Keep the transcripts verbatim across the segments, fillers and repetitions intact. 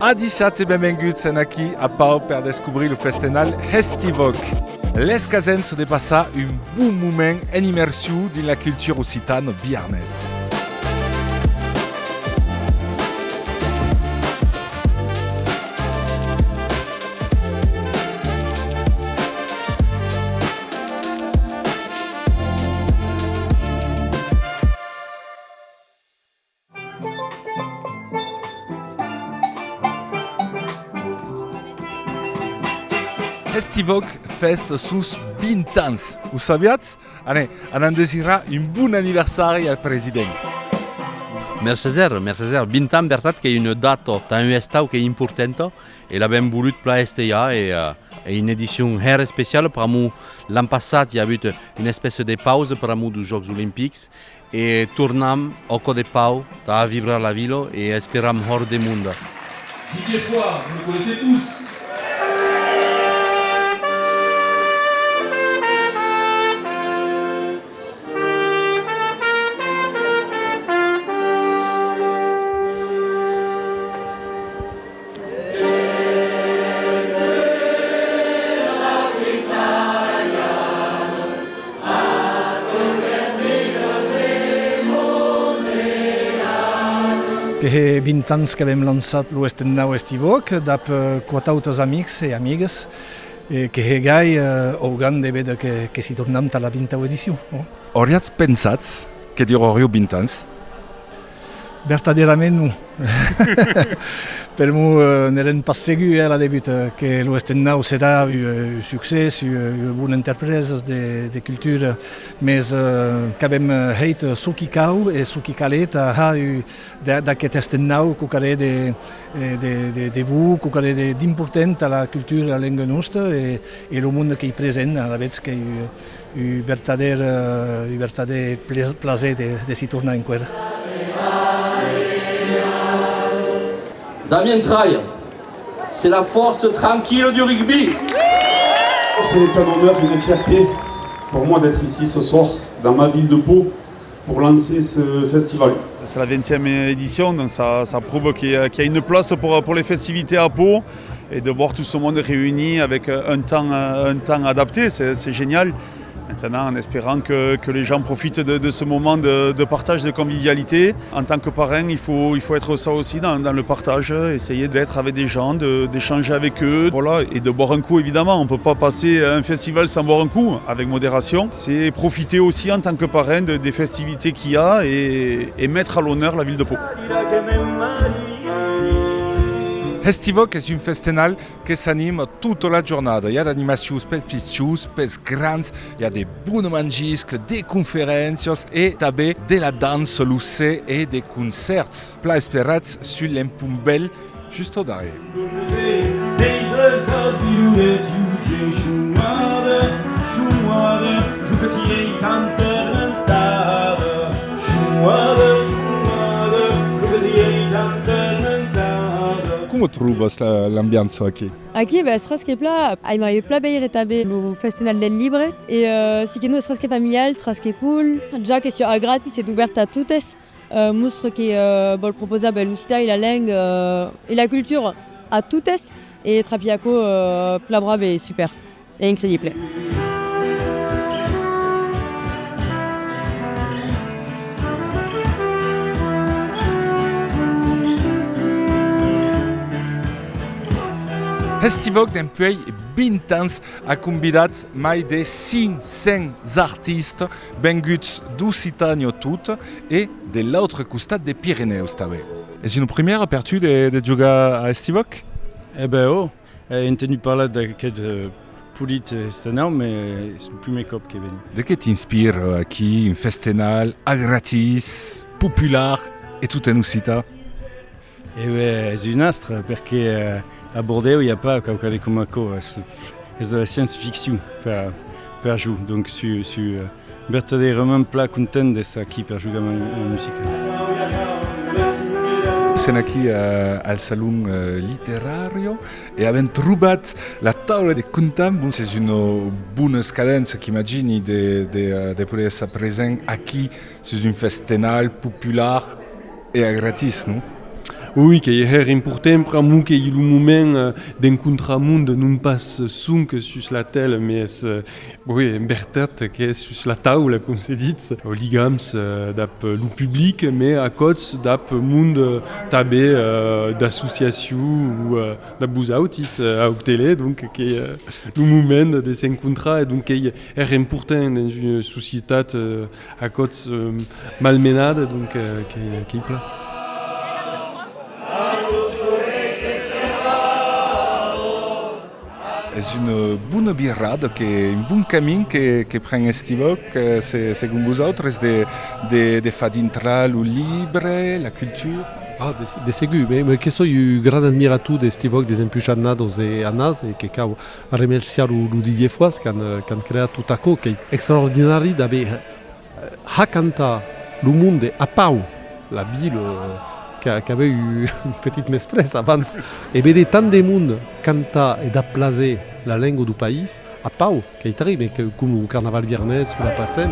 Adishatz e benvenguts en Aquí a Pau per descobrir lo festenal Hestiv'Òc. L'escasença de passar un bon moment en immersion dins la cultura occitana biarnesa. Hestiv'Òc fèsta sos vint ans. O sabiatz? Anem, anam desirar un bon anniversari al president. Mercés, mercés. Vint ans, vertat qu'ei una data tà un hestau qu'ei importanta, e l'avem volut plan hestejar, e, eh, ei una edicion hèra especiala, pr'amor l'an passat i a avut una espècia de pausa pr'amor deus Jòcs Olimpics, e tornam au còp de pau tà avibrar la vila e esperam hòrt de monde. Didier Poix, vous le connaissez tous. Que hè vint ans qu'avem lançat lo estendau Hestiv'Òc dab, eh, quate autes amics e amigues, e que hè gai, eh, augan de véder que, que s'i tornam tà la vintau edicion, non? Auriatz pensat que durariá vint ans? Vertadèrament non. Pr'amor, eh, n'èrem pas segur, eh, a la debuta, eh, que lo estendau serà un, eh, un succès, un, eh, una bona enterpresa de, de cultura, mes, eh, qu'avem, eh, hèit çò qui cau e çò qui calè tà har un, de, d'aqueth estendau quauquarren de, eh, de, de, de bon, quauquarren de, d'important a la cultura e a la lenga nosta e, e lo monde qu'ei present, alavetz qu'ei, eh, un vertadèr, eh, un vertadèr pla-, plaser de, de s'i tornar enqüèra. Damien Traille, c'est la force tranquille du rugby. C'est un honneur, une fierté pour moi d'être ici ce soir, dans ma ville de Pau, pour lancer ce festival. C'est la vingtième édition, donc ça, ça prouve qu'il y a, qu'il y a une place pour, pour les festivités à Pau. Et de voir tout ce monde réuni avec, euh, un temps, euh, un temps adapté, c'est, c'est génial. Maintenant, en espérant que, que les gens profitent de, de ce moment de, de partage, de convivialité. En tant que parrain, il faut, il faut être ça aussi dans, dans le partage, essayer d'être avec des gens, de, d'échanger avec eux, voilà, et de boire un coup, évidemment. On peut pas passer un festival sans boire un coup, avec modération. C'est profiter aussi en tant que parrain de, des festivités qu'il y a et, et mettre à l'honneur la ville de Pau. Hestiv'Òc es un festenal que s'anima tota la jornada. I a d'animacions pels pichons, pels grans, i a de bonas mangiscas, de conferéncias e tanben de la dança, lo ser e de concèrts plan esperats sus l'Empont Velh just au darrièr. Coma trobas la, l'ambiança aquí? Aquí, ben, es tras que plan, aimariái plan veire tanben lo festenal del libre, e, eh, si que non, es tras que familial, tras que cool, ja que siá a gratis e dubèrt a totes, eh, mostra que, eh, vòl proposar, ben, l'occitan e la lenga, eh, e la cultura a totes, e trapi aquò, eh, plan brave e super. E incredible. Hestiv'Òc, dempuèi vint ans, a convidat mai de cinc cents artistas venguts d'Occitània tota e de l'autre costat de Pirenèus tanben. Es una primièra per tu de, de jogar a Hestiv'Òc? E ben, ò! Ai entenut parlar d'aqueth, eh, polit, eh, festenau, mes es lo primièr còp que veni. De qué t'inspira aquí un festenal a gratis, popular e tot en occitan? E ben, es un astre, perque, eh, a Bordèu i a pas quauquarren coma aquò, es, es de la science-fiction per, per jo, donc su, su, eh, vertadèrament plan content d'èsser aquí per jogar ma, ma musica. Sèm aquí, eh, al Salon, eh, Literario e avèm trobat la taula de contam. Bon, es una bona escadença, qu'imagini, de, de, eh, de poder èsser present aquí sus un festenal popular e a gratis, non? Oui, qu'ei hèra important, pr'amor qu'ei lo moment, eh, d'encontrar monde, non pas sonque sus la tèla, mes, eh, oui, en vertat, qu'es sus la taula, com se ditz, au ligams, eh, dab lo public, mes a còps dab monde, eh, tanben, eh, d'associacion o, eh, dab vosautis, eh, au tele, donc qu'ei, eh, lo moment de s'encontrar, e donc qu'ei hèra important dens una societat, eh, a còps, eh, malmenada, donc, eh, qu'ei, qu'ei plan. Es una bona virada, que, un bon camin que, que pren Estivòc, eh, se, segon vosautres, de, de, de far dintrar lo libre, la cultura? Ah, de, de segur, mes, mes que soi un gran admirator d'Estivòc desempuish annadas e annadas, e que cau remerciar lo, lo Didier Foix qu'an, eh, qu'an creat tot aquò, qu'ei extraordinari d'aver, eh, har cantar lo monde a Pau, la vila, eh, qu'a-, qu'avè un petit mesprètz abans, e véder tant de monde cantar e dar plaser la lenga deu país a Pau, qu'ei terrible, que, com lo carnaval biarnés o la Passem.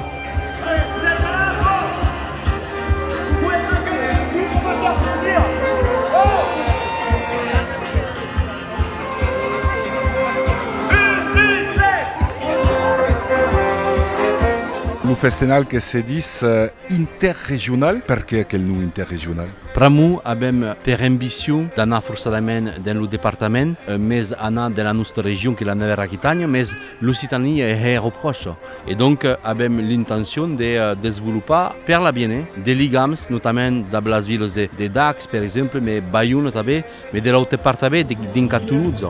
Lo festenal que se ditz, eh, interregional, perqué aquel nom interregional? Pr'amor avèm per ambicion d'anar forçadament dens lo departament, eh, mes anar dens la nosta region, qu'ei la Navèra Aquitània, mes l'Occitània ei hèra pròcha. E donc, eh, avèm l'intencion de, eh, desvolopar per l'aviéner de ligams, notament dab las vilas de, de Dax, per exemple, mes Baiona tanben, mes de l'auta part tanben, de, dinc a Tolosa.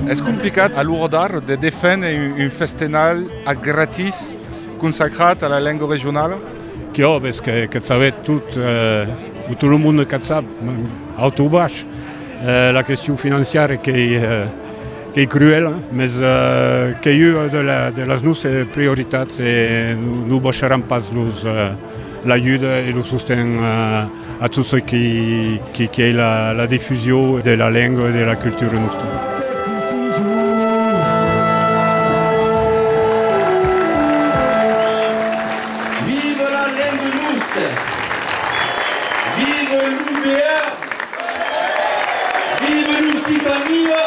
Es complicat a l'ora d'ara de deféner un, un festenal a gratis consacrat a la lenga regionala? Quiò, mes que, que sabetz tot, eh, o tot lo monde qu'ac sap, aut o baish. Eh, la question financiara qu'ei, eh, qu'ei cruela, mes, eh, qu'ei ua de la, de las nostas prioritats e non, non baisharam pas los, eh, l'ajuda e lo sosten, eh, a tot çò qui, qui, qui ei la, la difusion de la lenga e de la cultura nosta. Viva la lenga nosta! Viva l'U B A! Viva l'Occitània!